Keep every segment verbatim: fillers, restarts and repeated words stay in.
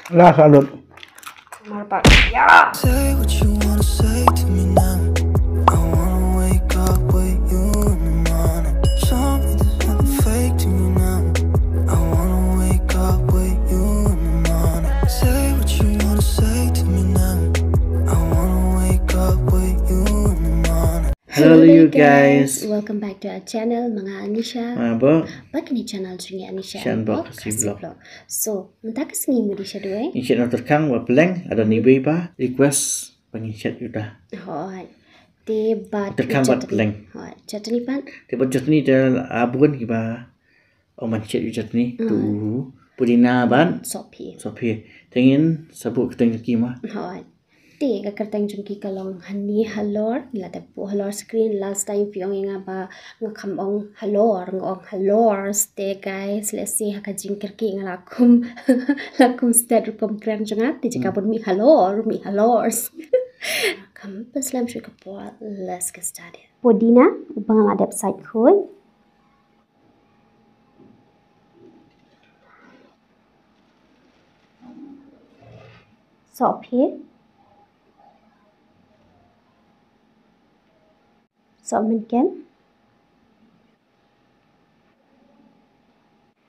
La salut. Marpak. Ya. Say what you wanna say to me now. I wanna wake up with you in the morning. Show me there's nothing fake to me now. I wanna wake up with you in the morning. Say what you wanna say to me now. I wanna wake up with you in the morning. Hello, you guys. Welcome back to our channel, Manga Anisha. Mabo. Bad kane channel jong ngi Anisha Shan and Bok Bok Khasi Khasi Vlog. Vlog. So, mynta ka sngi mudi sha dwai. Ngi shet na u tyrkhang bad pylleng, lada ni bei ba request ba ngi shet ïa uta. Hoi. Te bad Tyrkhang bad chutney. Pylleng. Hoi, chutney pat. Te bad chutney te la bun kiba ong ban shet ïa u chutney, tu pudina bad Sohphi. sohphi. Te ngin sa buh kyrteng jong ki ma. Hoi. Te ka kyrteng jong ki ka long Hani Halor, ngi la dep buh halor screen. Last time phi ong ïa nga ba nga kham ong halor, nga ong halor. Te guys, let's see ha ka jingkyrkieh nga la kum la kum stet rukom kren jong nga. Te jaka bun mih halor, mih halor. Kam pynslem shuh ka por, let's get started. Pudina, uba nga la dep sait khuid. Sohphi. Sohmynken.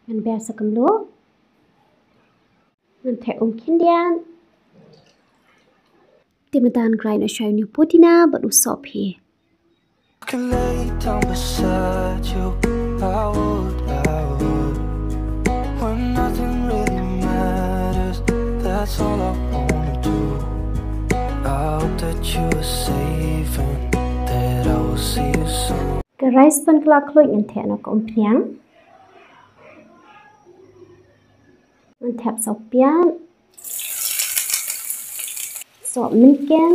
Ngan ber sa kumluh. Ngan theh um khyndiat. Te mynta ngan grind shuwa ïa u pudina bad u sohphi. Could lay down beside you. I would, I would. When nothing really matters, that's all I wanna do. I hope that you are safe and that I will see you soon. Ka rice pan ka la khluid, ngan theh noh ka umphniang. Ngan thep sa u piat. Sohmynken.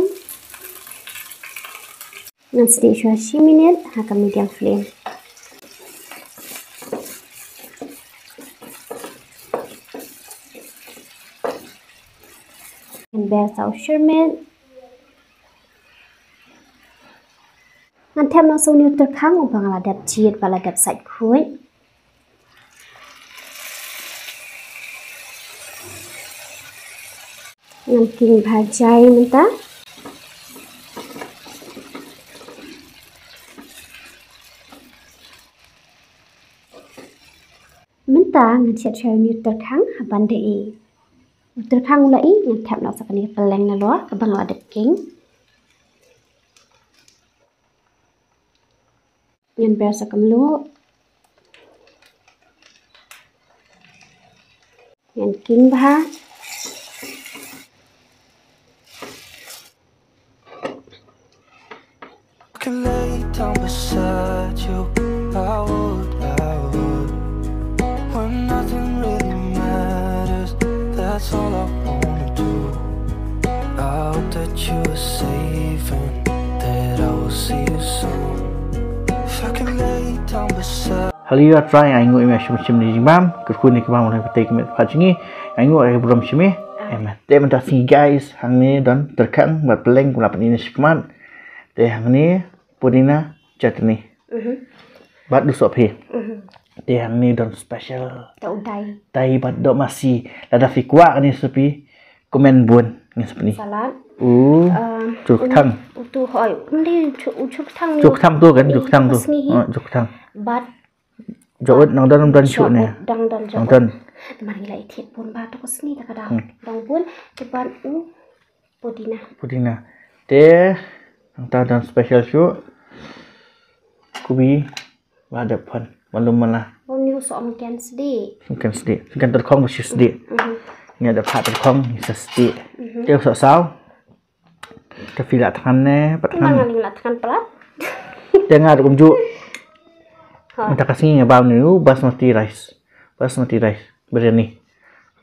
Ngan sdieh shuwa shi minit ha ka medium flame. Ngan ber sa u shyrmit. Ngan thep noh sa une u tyrkhang uba nga la dep jied bad la dep sait khuid. Ngan king bha jai mynta. Mynta ngan shet shuwa une u tyrkhang ha ban da ïeh. U tyrkhang u la ïeh, ngan thep noh sa kane ka pylleng nalor kaba nga la dep king. Ngan ber sa kumluh. Ngan king bha. Could lay down beside you. I would, I would. When nothing really matters, that's all I wanna do. I hope that you are safe and that I will see you soon. If I could lay down beside Hali ïa trai ai nguh ïa me shim shim ni jingbam, kyrkhu ni kebam ulai pete kemet pha jingi, ai nguh ai burom shim. Amen. Te mynta sngi guys, hangne don tyrkhang bad pylleng kumla pyni ni shikmat. Te hangne pudina chutney. Bad du sohphi. Te hangne don special. Tau dai. Dai bad doh masi. Lada phi kwah kane recipe. Comment bun ngin sa pyni. Salad. U Um, chukthang. Utu hoi. Undi chukthang. Chukthang tu kan, chukthang tu. Chukthang. Bad Jawut nang don don shu ne. Dang don Nang don. Mar ngi la ithit bun ba tu ko sngi ta ka dang. Dang bun te bad u pudina. Pudina. Te nang ta don special shu. Kubi ba da pan. Malum mala. Bun yu so ong ken sdi. Ken sdi. Ken terkong ba sdi. Nya da pat terkong ni sdi. Te so sao. Ka phi la thngan ne, pat thngan. Nang ling la thngan plat. Te nga rukom ju. Mynta ka sngi nga bam ni u basmati rice. Basmati rice. Biryani.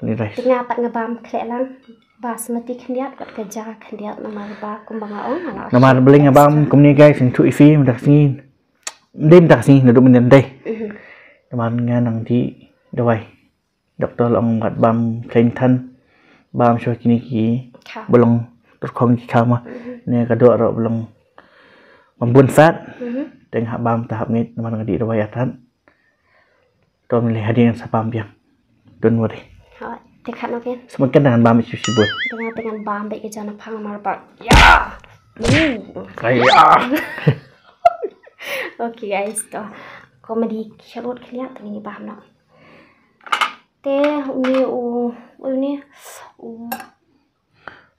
Ni rice. Nga pat nga bam khleh lang. Basmati khyndiat pat ka ja khyndiat namar ba kumba nga ong. Namar bling nga bam kumne guys, ngi tu ifi mynta ka sngi. Dei mynta ka sngi na du mynta dei. Namar nga nang di dawai. Doktor la ong kat bam klein than. Bam shuwa kini ki ba long terkong ki kama. Ne ka doh ro ba long bam bun fat. Teng hap bam ta hap ngit namar nga di dawai atan. To mili hadien sa bam biang. Don't worry. Te khat noh ken. Smat kan dengan bam isi sibut. Dengan dengan bam baik ke jana pang mar bak. Ya. Hmm. Saya. Okay guys, to. Comedy sharot khliak tani bam noh. Te uni u uni u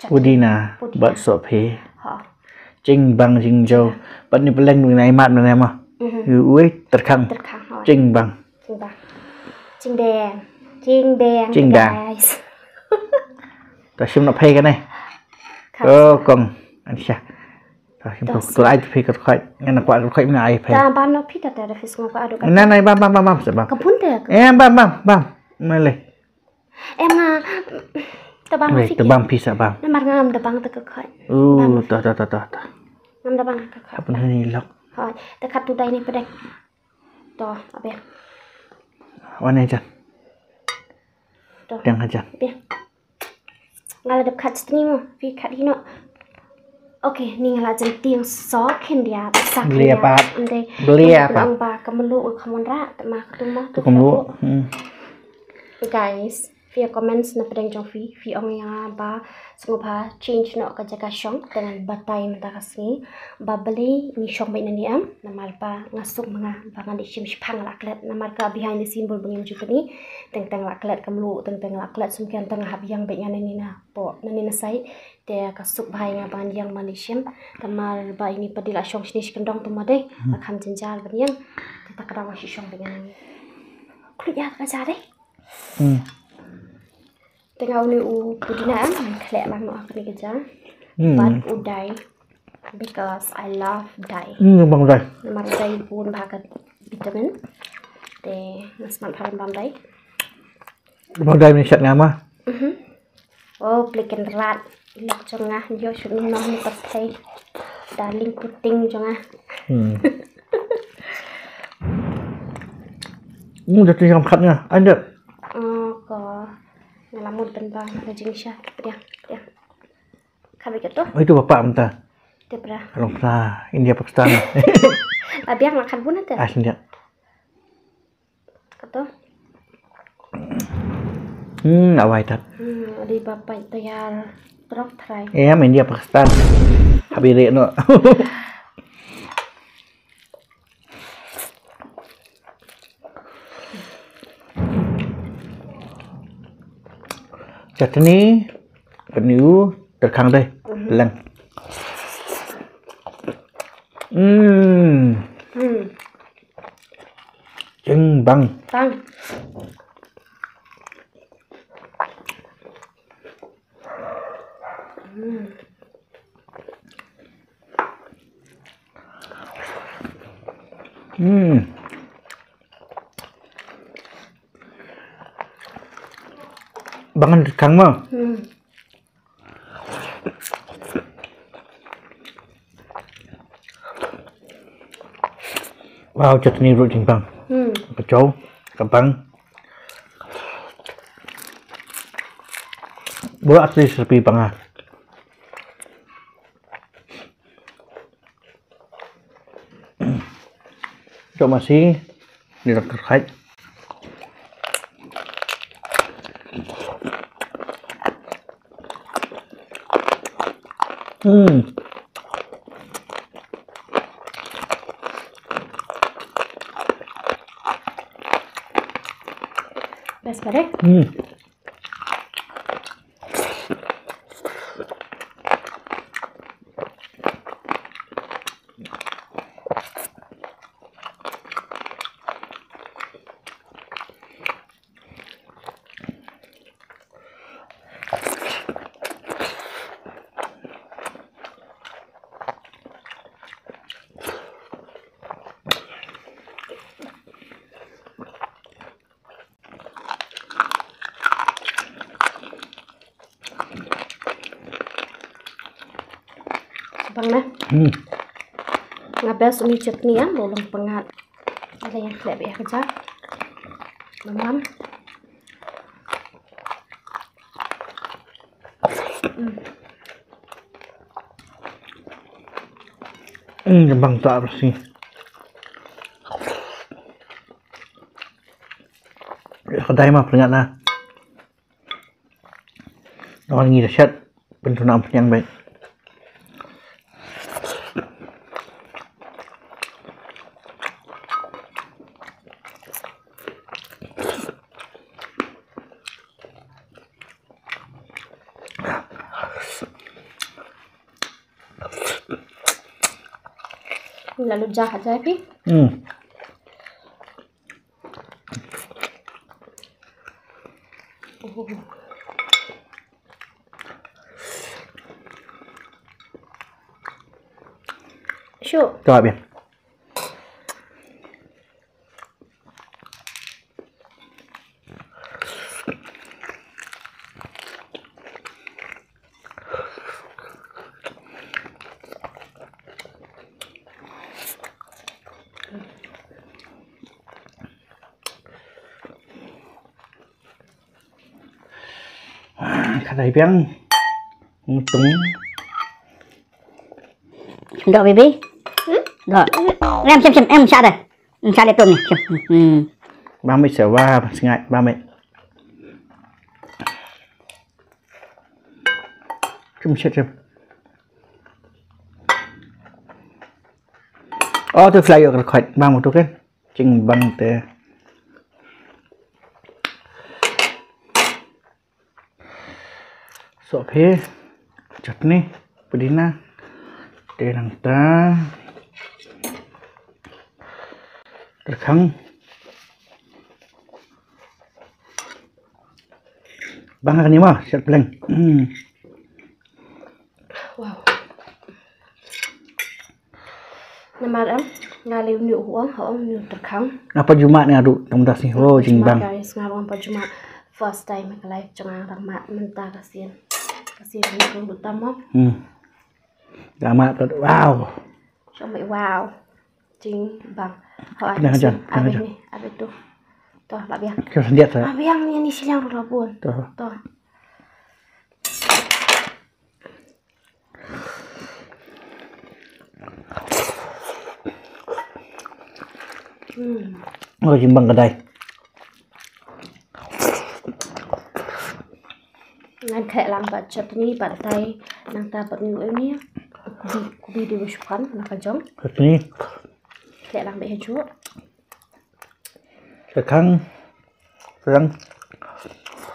Pudina, pudina. Bad sohphe. Ha. Jingbang jingjaw. Bad ni peleng ni nai mat mana ma. Mhm. Ui terkhang. Terkhang. Ha. Jingbang. Jingbang. Jingbang. Jingbang. Jingbang. Guys. Ta shim na phe kan eh. Oh kong. Ansha. Ta shim tu tu ai phe kat khoi. Ngan kwa kat khoi mina ai phe. Ta ban no pita ta da fis ngwa adu kan. Na na bam bam bam bam sebab. Kapun te. Eh bam bam bam. Male. Em nga tebang. Weh, tebang pisa bang. Namar nga ngam tebang te ka khoi. Uh, ta ta ta ta ta. Ngam tebang ka khoi. Apa ni lok? Hoi, te khat tu dai ni pedek. To, abe. Wan ni jan. To. Teng hajan. Abe. Nga la dep khat stni mo, pi khat hino. Okay, ni nga la jan tieng sok khin dia, sak khin dia. Belia pat. Ande. Belia pat. Ong ba ka melu ka mon ra, ma ka tu mo. Tu ka melu. Hmm. Guys, phi ïa comments na pdeng jong phi, phi ong ïa ba sngewbha change noh ka jaka shong, te ngan batai mynta ka sngi ba balei ngi shong beit na ni em, namar ba nga suk ma nga ba ngan ïa shim shiphang la klet, namar ka behind the scene bun ba ngim ju kani, teng teng la klet ka melu, teng teng la klet sumkian, teng hap ïang beit nga na ni na po na ni na sait, te ka suk bha ïa nga ban ïang ban ïa shim, namar ba ini padi la shong shini shi kyndong tu ma dei, ba kham jynjar ban ïang, te ta ka dang wa shi shong beit nga na ni. Klik ïa ka ja dei. Hmm. Te nga uni u pudina em, khleh lang noh kane ka ja. Hmm. Bad u dai. Because I love dai. Hmm, bang dai. Namar dai bun bha ka vitamin. Te nga smat bha bam dai. Bang dai ni shat nga ma. Mhm. Oh, plikin rat. Lok jong nga, yo shut ni noh ni pat thai. Darling puting jong nga. Hmm. Hmm, dah tinggal empat nga. Ada. Oh, ko. Nga la mut ban ba nga ka jingshisha. Pdiang, pdiang. Ka bikit tu? Oh, itu bapak mynta. Dia pernah. Kalau pernah India Pakistan. Abi ang makan pun ada. Ah, India. Ka tu. Hmm, awai tat. Hmm, adi bapak tayar trok try. Em, India Pakistan. Habi re no. Chutney, paniu, terkhang deh, leng. Hmm. Hmm. Jing bang. Bang. Hmm. Hmm. Bangan kang ma. Hmm. Wow, chutney ruh jingbang. Hmm. Ka chow, ka bang. Bro, at least lebih bang ah. Chow masi, ni rak terkait. Hmm. Best ba deh? Hmm. Bang na. Hmm. Nga best uni chutney ah, lo long pangat. Ada yang klep ya kerja. Mamam. Hmm. Hmm, bang tak bersih. Kedai mah peringat lah. Ngi da shat pynthuna pynïang bad. Lalu jah aja pi. Hmm. Shu. Ka bien. Ka dei biang. Ngitung. Dok, baby. Dok. Em, sim, sim, em, sha da. Em, sha da tu ni. Sim. Hmm. Ba mit sa wa sngai ba mit. Sim, sim, sim. Oh, tu fly yok record. Bang tu kan. Jingbang te. Sohphe, chutney, pudina, te nangta tyrkhang. Bang kane ma, shet pleng. Hmm. Wow. Namar em, nga leh une u ong, ha ong une u tyrkhang. Nga pat ju mad nga ruh, tang mynta sni. Oh, jingbang. Guys, nga ruh pat ju mad. First time ha ka life jong nga ban mad mynta ka sien. Ka sien ka ruh tam mo. Hmm. Ka mad pat, wow. Shong mai wow. Jingbang. Ho, jan, jan. Abei ni, abei tu. To, la biang. Ka sendiri sa. Abei yang ni, ni shiliang ruh la bun. To. To. Hmm. Oh, jingbang ka dei. Ngan khleh lang bad chutney, bad tai, nangta bad une u eni. Kubi, kubi de u shpan, na ka jong. Chutney. Khleh lang bad ha ju. Tyrkhang. Tyrkhang.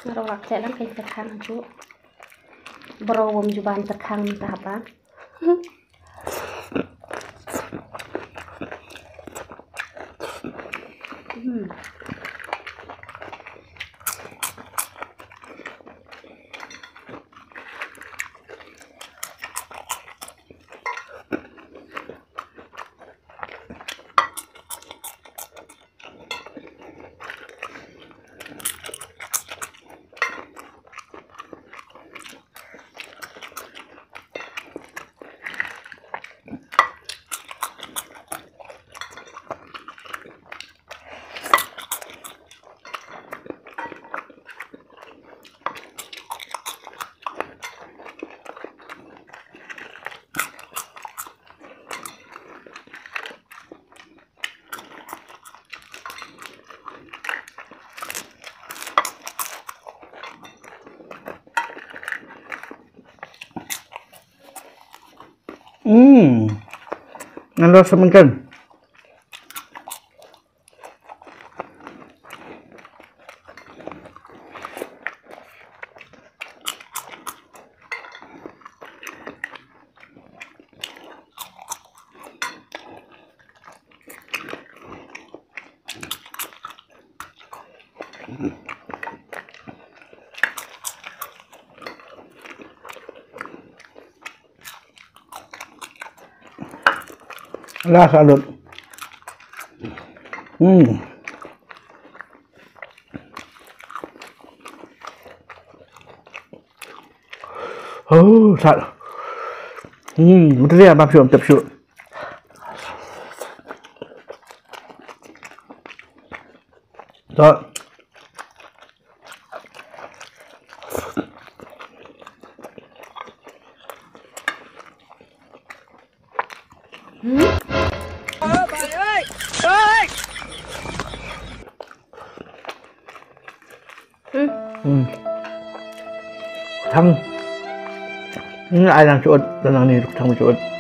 Nga ruh nga khleh lang kein tyrkhang ha ju. Bro, wom ju ban tyrkhang mynta haba. Hmm. Hmm. Ngan los sa mynkan. La salut. Hmm. Oh, sat. Hmm, betul ya, bab syuk, bab syuk. Sat. Hmm. Hmm. Thang. Ni ai nang chut, nang ni ruk thang chut.